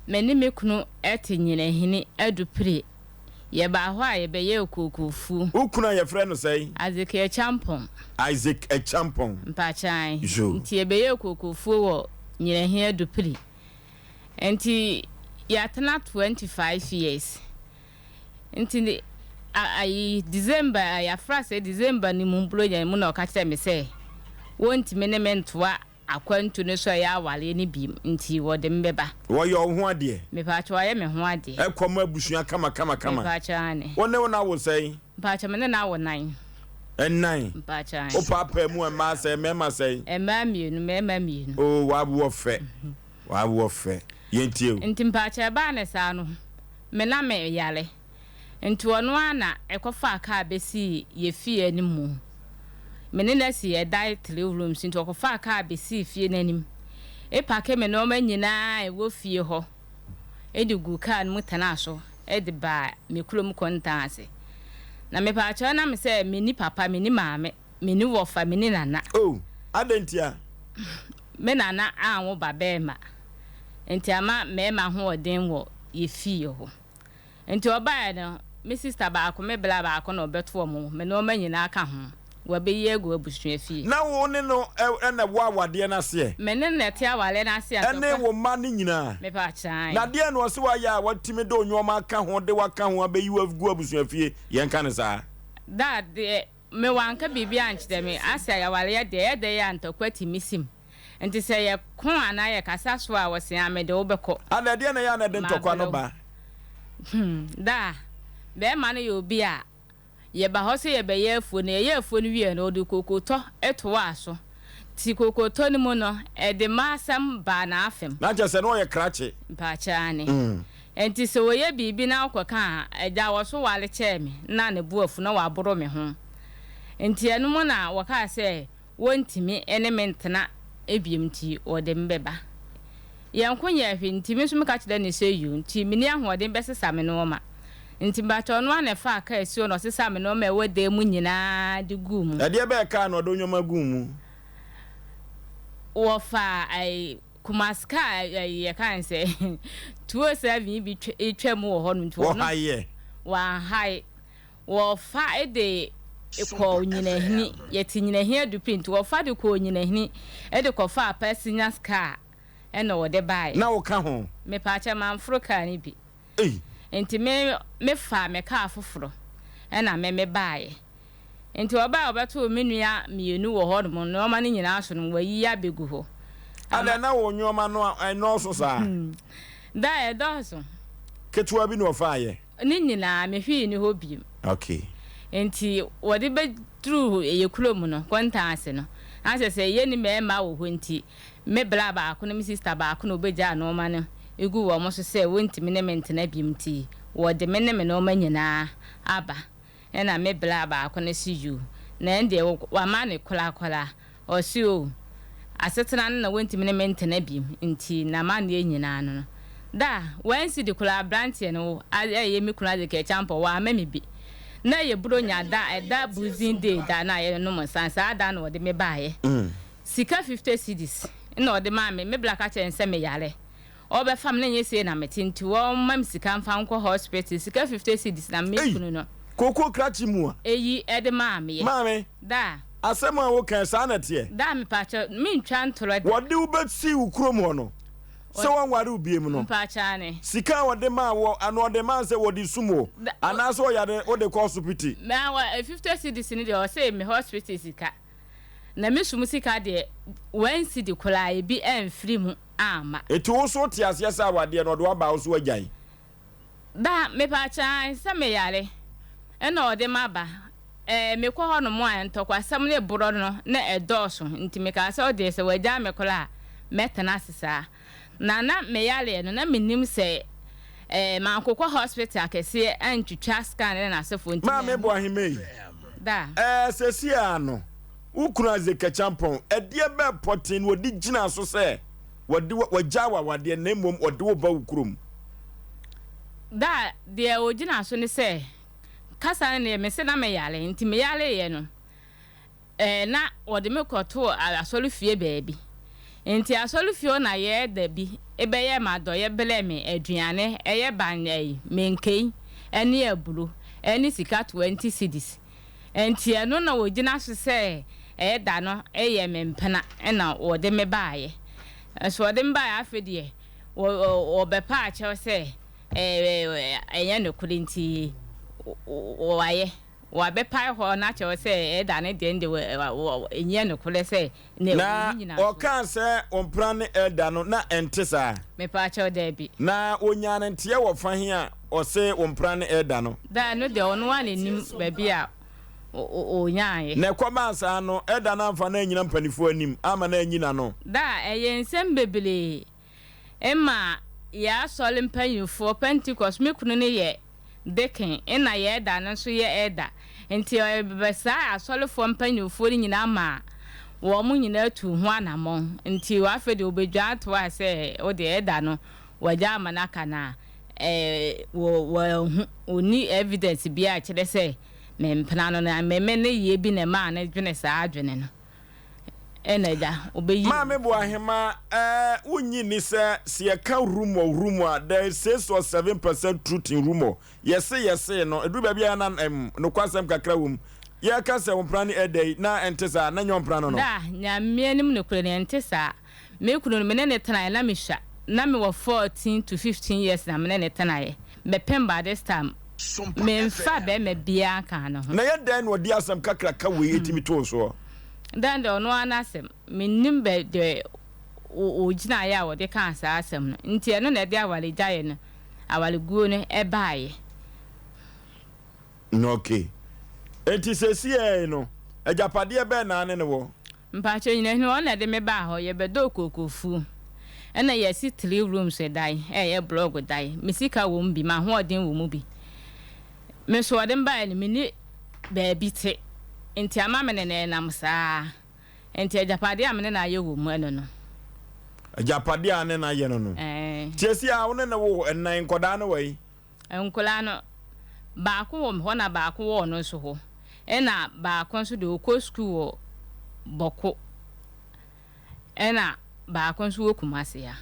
Me ne me kunu te Nyinahini Adupire. Yɛbaa hɔ a yɛbɛyɛɛ kookoofuo. Wo kunu a yɛfrɛ no sɛn? Isaac Acheampong. Isaac Acheampong. Mpakyɛw. Yoo. Nti yɛbɛyɛɛ kookoofuo wɔ Nyinahini Adupire. Nti yɛatena 25 years. Nti ayi December, yɛafra sɛ December no mu Buronya mu na ɔka kyerɛɛ me sɛ wɔntumi ne me ntoa akwantu no so a ɛyɛ awareɛ no bi nti wɔde me bɛba. Wɔyɛ wo ho adeɛ? Mepaakyɛw, wɔayɛ me ho adeɛ. Ɛkɔ ma abusua kama kama kama. Mepaakyɛw, aane. Wo ne wo no awo sɛn? Mpaakyɛw, me ne no awo nan. Nnan? Mpaakyɛw, aane. Wo paapaa mu mmaa sɛn, mmarima sɛn? Mmaa mmienu, mmarima mmienu. Oo, w'awoɔ fɛ, w'awoɔ fɛ. Yɛntie o. Nti mpaakyɛw ɛbaa ne saa no, me na me yare. Nti ɔno ara na ɛkɔfaa kaa bɛsii yɛ fie anim mu. Me ne no asi ɛdan three rooms nti ɔkɔfaa kaa bɛsii fie no anim. Epake me nnoɔma nyinaa a ɛwɔ fie hɔ de guu kaa no mu tenaa so de baa me kurom Kontan ase. Na mepaakyɛw na me sɛ menni papa, menni maame, menni wɔfa, menni nana. Oh, adɛn ntia? Me nana anwo ba bɛɛma nti ama mɛɛma ahoɔden wɔ yɛ fie hɔ. Nti ɔbaeɛ no, me sista baako, me bla baako na ɔbɛto wɔn, me nnoɔma nyinaa ka ho, wɔabɛyi agu abusua fie. Na wo ne no na ɛwɔ awadeɛ no aseɛ? Me ne no na ɛte awareɛ no aseɛ a. Ɛne wo mma no nyinaa? Mepaakyɛ, aane. Na deɛn na ɔse wayɛ a watumi de wo nnoɔma aka ho, de wo aka ho abɛyi wo agu abusua fie? Yɛnka no saa. Dad deɛ, me wanka biribi ankyerɛ me, ase awareɛ deɛ, ɛyɛ dɛn a ntɔkwa tumi sim. Nti sɛ yɛ ko anaa yɛ kasa so a wɔse a mede wo bɛkɔ. Ana ɛdeɛn na ɛyɛ a na ɛde ntɔkwa no ba? Hmm, daa, bɛɛma no yɛ obi a yɛba hɔ sɛ yɛbɛyɛ afuo no, yɛyɛ afuo no wie no ɔde kookotɔ toaa so. Nti kookotɔ no mu no, ɛde m'asɛm baa n'afem. Na kyerɛ sɛ na ɔyɛ krakye. Mpaakyɛ aane. Nti sɛ ɔyɛ biribi na wokɔka a, agya wɔso ware kyɛɛ me na ne bo afu na waboro me ho. Nti ɛno mu na wɔkaa sɛ wɔntumi ne me ntena biom nti wɔde me bɛba. Yɛn ko nyɛɛ hwee nti me nso meka kyerɛɛ no sɛ yoo nti menni ahoɔden bɛsesa me nnoɔma. Nti mpakyɛ ɔno ara na ɛfaa kaa si hɔ na ɔsesaa me nnoɔma a ɛwɔ dan mu nyinaa de guu mu. Ɛdeɛ bɛyɛ kaa na ɔde wo nnoɔma guu mu? Wɔfaa ɛɛ Kumasi kaa ɛɛ yɛka no sɛ 207 yi bi twa mu wɔ hɔnom nti ɔno. Wɔhaeɛ? Wɔanhae. Wɔfa de kɔɔ Nyinahini. Yɛte Nyinahini Adupri nti wɔfa de kɔɔ Nyinahini de kɔfaa passengers car ɛna wɔde baeɛ. Na wo ka ho? Mepaakyɛ manforo car no bi. Ei! Nti me me faa me car foforɔ ɛna me me baeɛ. Nti wɔbaeɛ wɔbɛtoo me nua mienu wɔ hɔ nom nnoɔma no nyinaa so no wɔayiyi abɛgu hɔ. Adɛn na wo nnoɔma no ɛnnɔɔso saa? Da ɛdɔɔso. Ketewa bi na wɔfaeɛ? Ne nyinaa, me hwee nni hɔ bio. Okay. Nti wɔde bɛduruu yɛ kurom no, Kontan ase no, na kyerɛ sɛ yɛnni mmarima wɔ hɔ nti, me bra baako ne me sista baako na wɔbɛgyaa nnoɔma no guu wɔn so sɛ wɔntumi ne me ntena bio nti, wɔde me ne me nnoɔma nyinaa aba. Ɛna me bra baako no se yoo, na ɛndeɛ wama no korakora. Ɔse oh, asetena no na wontumi ne me ntena biom nti n'amanneɛ nyinaa no no. Da a, wansi de koraa abranteɛ no a ɛyɛ me kunu Isaac Acheampong wamma me bi. Na ɛyɛ Buronya da, ɛda Boozing Day da no a yɛnom nsa no, saa da no na ɔde me baeɛ. Sika 50 cedis na ɔde maa me, me bra ka kyerɛɛ no sɛ meyare. Ɔbɛfa me na ɛnyɛ sei na mete nti wɔmma me sika mfa nkɔ hospital, sika 50 cedis na me Ei! kunu no. Kookoo krakye mua. Eyi de maa meɛ. Maame. Da. Asɛm a woka yi, saa na ɛteɛ? Da, mepakyɛw, mentwa ntorɔ da. Wɔde wo bɛsii wo kurom hɔ no, sɛ wɔnware wo biom no, Mpakyɛw, aane. sika a wɔde maa wo no, wɔde maa sɛ wɔde sum wo, anaasɛ wɔyare wode kɔ ɔsopiti? Ma, wɔ, 50 cedis no deɛ, ɔse me hospital sika. Na me sum sika deɛ, one cedi koraa ebi amfiri mu amma. Enti wo nso wote aseɛ sɛ awadeɛ no, ɔde wo aba a, wo nso woagyae? Da, mepaakyɛw ae sɛ me yare ɛna ɔde m'aba ɛɛ mekɔ hɔ nom a ntɔkwasɛm ne borɔ no na ɛdɔɔso nti mekaa sɛ ɔdeɛ sɛ wagyaa me koraa a mɛtena ase saa na na me yareɛ no na mennim sɛ ɛɛ mankokɔ hospital akɛseɛ antwitwa scan ne n'asefoɔ nti Maame manhu Boahemei, Da. ɛɛ seesei ara no wo kunu Isaac Acheampong ɛdeɛ bɛn pɔtee na ɔde gyinaa so sɛ wɔde wo, wɔagyaa wo awadeɛ na mmom wɔde wo ba wo kurom. Da a, deɛ ɔgyina so ne sɛ, kasa no deɛ mese na meyare, nti meyareeɛ no, eh, na wɔde me kɔtoo asɔrefie baabi. Nti asɔrefie hɔ na yɛda bi. bɛyɛɛ me adɔeɛ brɛɛ me aduane, ɛyɛ ban ɛyi, menkei ne aburo ne sika 20 cedis. Nti ɛno na wɔgyina so sɛ ɛyɛ da no yɛ me mpena na wɔde me baeɛ. Nso wɔde me baeɛ afei deɛ wɔbɛpa akyɛw sɛ ɛnyɛ nokorɛ nti wɔayɛ. Wɔabɛpae hɔ na kyerɛ sɛ ɛda no deɛ ɛnde ɛnyɛ nokorɛ sɛ na ɛwɔ Na ne nyinasoɔ. ɔkaa sɛ ɔmpra ne elder no, na ɛnte saa? Mepaakyɛw, daabi. Na ɔnyaa no nteɛ wɔ fa he a ɔse ɔmpra ne elder no? Da, ɛno deɛ ɔno ara na nim baabi a ɔnyaaeɛ. Na ɛkɔbaa saa no, elder no amfa no annyina mpanifoɔ anim amma no anyi n'ano. Da, ɛyɛ nsɛm bebree. Ema yɛ asɔre mpanyimfoɔ, Pentecost, me kunu no yɛ deacon ena yɛ elder no nso yɛ elder, nti ɔbɛsaa asɔrefoɔ mpanyimfoɔ no nyinaa maa wɔn nyinaa tuu ho anamɔn, nti afei deɛ wɔbɛdwaa toaa sɛ wodeɛ elder no wɔagya ama no aka na wɔ wɔanhu, wɔnni evidence biara a ɛkyerɛ sɛ mempena no na me me nneyɛɛ bi na ɛmaa no dwene saa adwene no. Ɛna agya, ɔbɛyi ne Maame ho firi. Boahema, eh, wonnye nni sɛ sɛ yɛka rumour rumour a, there is 6 or 7% truth in rumour. Yɛse yɛsee no, ɛduru baabi a na ɛm, nokwasɛm kakra wɔ mu. Yɛreka sɛ wo mpena no ɛda yi, na ɛnte saa, na ɛnyɛ ɔmpena no no. Da, Nyame anim nokorɛ ni, ɛnte saa. Me kunu no, me ne no tenaeɛ na mesua. Na mewɔ 14 to 15 years na me ne no tenaeɛ. Bɛpem by this time, memfaa barima biara nkaa ne ho. Na ɛyɛ dɛn na ɔde asɛm kakraka wei tumi too soɔ? Dɛn de, ɔno ara n'asɛm. Mennim bɛ deɛ ɔgyinaeɛ a ɔde kaa saa asɛm no. Nti ɛno na ɛde awaregyaeɛ no, awareguo no baeɛ. Ok. Enti seesei no, agyapadeɛ bɛn na ne no wɔ? Mpakyɛ Nyinahene, ɔno na ɛde me baa hɔ. Yɛbɛdɔɔ kokofuo. Ɛna yɛasi three rooms dan, ɛyɛ blɔɔgo dan. Me sika wɔ mu bi, m'ahoɔden wɔ mu bi. Me nso ɔde me baeɛ no, menni baabi te, nti ama me ne no nam saa. Nti agyapadeɛ a me ne no ayɛ wɔ mu ɛno no. Agyapadeɛ a ne no ayɛ no no. Ɛɛ. Nti ɛsi a wo ne no wo ɛnan, nkwadaa no wɔ he? Nkwadaa no, baako wɔ me hɔ na baako wɔ ɔno nso hɔ. Ɛna baako nso deɛ ɔkɔ sukuu wɔ Bɔko. Ɛna baako nso wɔ Kumasi ha.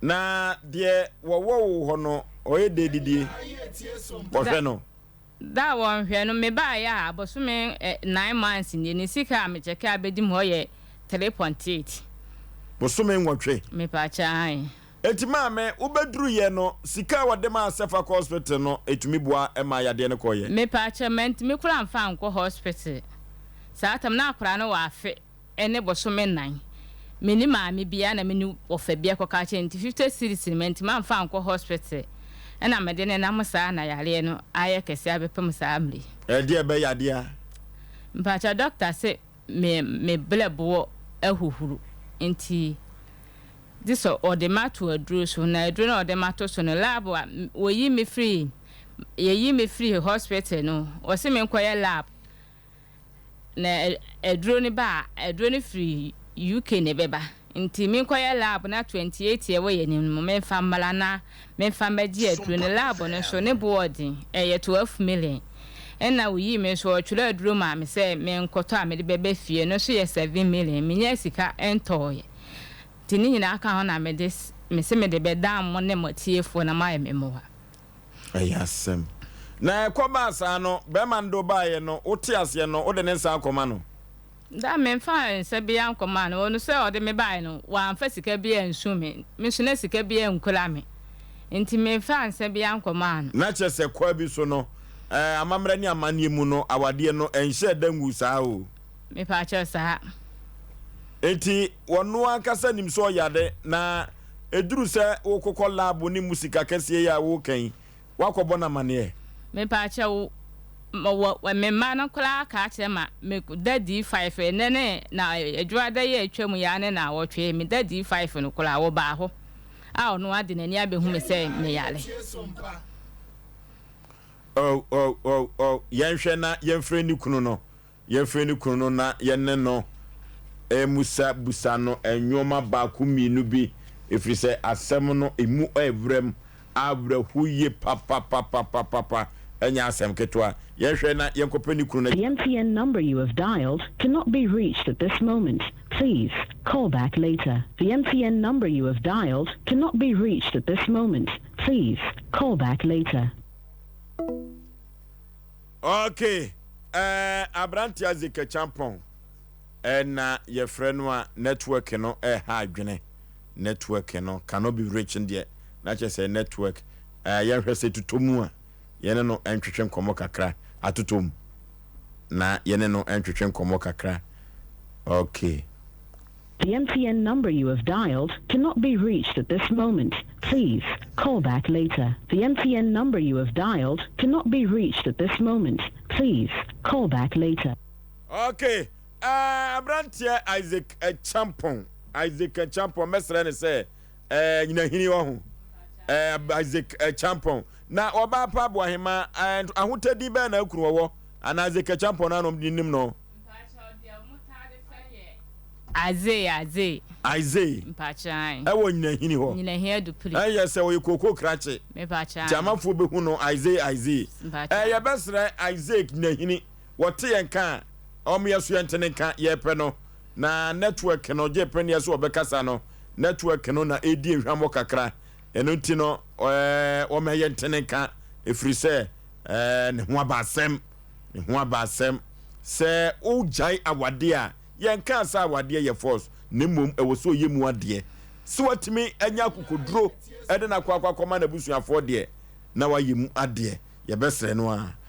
Na deɛ wɔwɔ wo hɔ no, ɔyɛ dɛ didie? Wɔhwɛ no? Da a wɔnhwɛ no, me baeɛ a abosome 9 months nie, ne sika a me kyɛkɛ abɛdi mu hɔ yɛ 3.8. Bosome 8. Mepaakyɛ, ae. Enti maame, wobɛduruiɛ no, sika a wɔde maa sɛ fa kɔ hospital no, ɛtumi boa maa yadeɛ no kɔeɛ? Mepaakyɛ, mantumi koraa amfa ankɔ hospital. Saa tam no akwadaa no wɔ afe ne bosome nnan. Menni maame biara na menni wɔfa biara kɔka kyerɛ no nti 50 cedis no mantumi amfa ankɔ hospital ɛna mede nenam saa na yareɛ no ayɛ kɛse abɛpem saa mmerɛ yi. Ɛdeɛ bɛ yadeɛ a? Mpakyɛ doctor se me me brɛboɔ ahuhuru nti gye sɛ ɔde me ato aduro so na aduro no a ɔde me ato so no lab a wɔyi me firi yɛyi me firi hospital no ɔse menkɔyɛ lab Na aduro no ba a, aduro no firi UK na ɛbɛba. Nti menkɔyɛ lab na 28 ɛwɔ yɛn anim no memfa mmra na memfa mmɛgye aduro no. Lab no nso ne bo ɔden, ɛyɛ 12 million. Ɛna woyii me nso wɔtwerɛ aduro maa me sɛ menkɔtɔ a mede bɛba fie, ɛno nso yɛ 7 million. Menyaa sika ntɔeɛ. Nti ne nyinaa ka ho na mede mese mede bɛdan mo ne mo atiefoɔ na moayɛ me mmoa. Ɛyɛ asɛm. Na ɛkɔbaa saa no, bɛrima no de wo baeɛ no, wote aseɛ no, wode ne nsa akɔma no? Da, memfaa nsa biara nkɔmaa no. Ɔno sɛ ɔde me baeɛ no, wamfa sika biara ansu me. Me nso na sika biara nkura me, enti memfaa nsa biara nkɔmaa no. Na kyerɛ sɛ kwan bi so no, ɛɛ, amammerɛ ne amanneɛ mu no, awadeɛ no, ɛnhyɛɛ da nguu saa o. Mepaakyɛw, saa. Enti ɔno ankasa nim sɛ ɔyare, na ɛduru sɛ wokokɔ lab ne mu sika kɛseɛ yi a woreka yi, woakɔbɔ no amaneɛ? Mepaakyɛw, wɔ me mma no koraa ka akyerɛ ma me da D5, ɛnnɛ ne na Adwuada yi a atwa mu yi ara ne naawɔtwe, me da D5 no koraa wɔbaa hɔ a ɔno ara de n'ani abɛhu me sɛ meyare. Oh, oh, oh, oh, yɛnhwɛ na yɛmfrɛ ne kunu no. Yɛmfrɛ ne kunu no na yɛne no mmusabusa no nnoɔma baako mmienu bi, ɛfiri sɛ asɛm no ɛmu ɛwerɛm awerɛho yie papapapapapa. Ɛnyɛ asɛm ketewa. Yɛhwɛ na yɛnkɔpɛ ne kunu no. The MTN number you have dialed cannot be reached at this moment. Please call back later. The MTN number you have dialed cannot be reached at this moment. Please call back later. Okay, aberante Isaac Champɔn ɛna yɛfrɛ no a network no ɛha adwene. Network no cannot be reached deɛ, na kyerɛ sɛ network yɛnhwɛ sɛ tutɔ mu a yɛne no ntwetwe nkɔmmɔ kakra. Atotɔ mu na yɛne no ntwetwe nkɔmmɔ kakra. Okay. The MTN number you have dialed cannot be reached at this moment. Please call back later. The MTN number you have dialed cannot be reached at this moment. Please call back later. Okay, aberanteɛ Isaac Champɔn, Isaac Champɔn, mɛsrɛ ne sɛ nyinahini wɔ ho. Isaac Champɔn na ɔbaa pa Aboahema, ahotadi bɛɛ na akunu wɔwɔ anaa Isaac Champɔn no anom de nim no? Aze, Aze. Isaac. Mpakyan. Ɛwɔ Nyinahini hɔ. Nyinahin Adupiri. Ɛyɛ sɛ ɔyɛ koko krakye. Mepakyan. Nti amanfoɔ bɛhu no Isaac, Isaac. Mpakyan. Yɛbɛsrɛ Isaac Nyinahini, wɔte yɛn ka a, ɔmo yɛ so yɛnte ne nka. Yɛpɛ no na network no gye pɛneɛ so wɔbɛkasa no, network no na ɛdi ehwammɔ kakra. Ɛno nti no wɔma yɛnte ne nka, ɛfiri sɛ ne ho aba asɛm, ne ho aba asɛm sɛ wogyae awadeɛ a, yɛnka sɛ awadeɛ yɛ force, na mmom ɛwɔ sɛ ɔyɛ mu adeɛ sɛ watumi anya akokoduro ɛde no akɔ akɔma n'abusuafoɔ deɛ na wayɛ mu adeɛ. Yɛbɛsrɛ no a.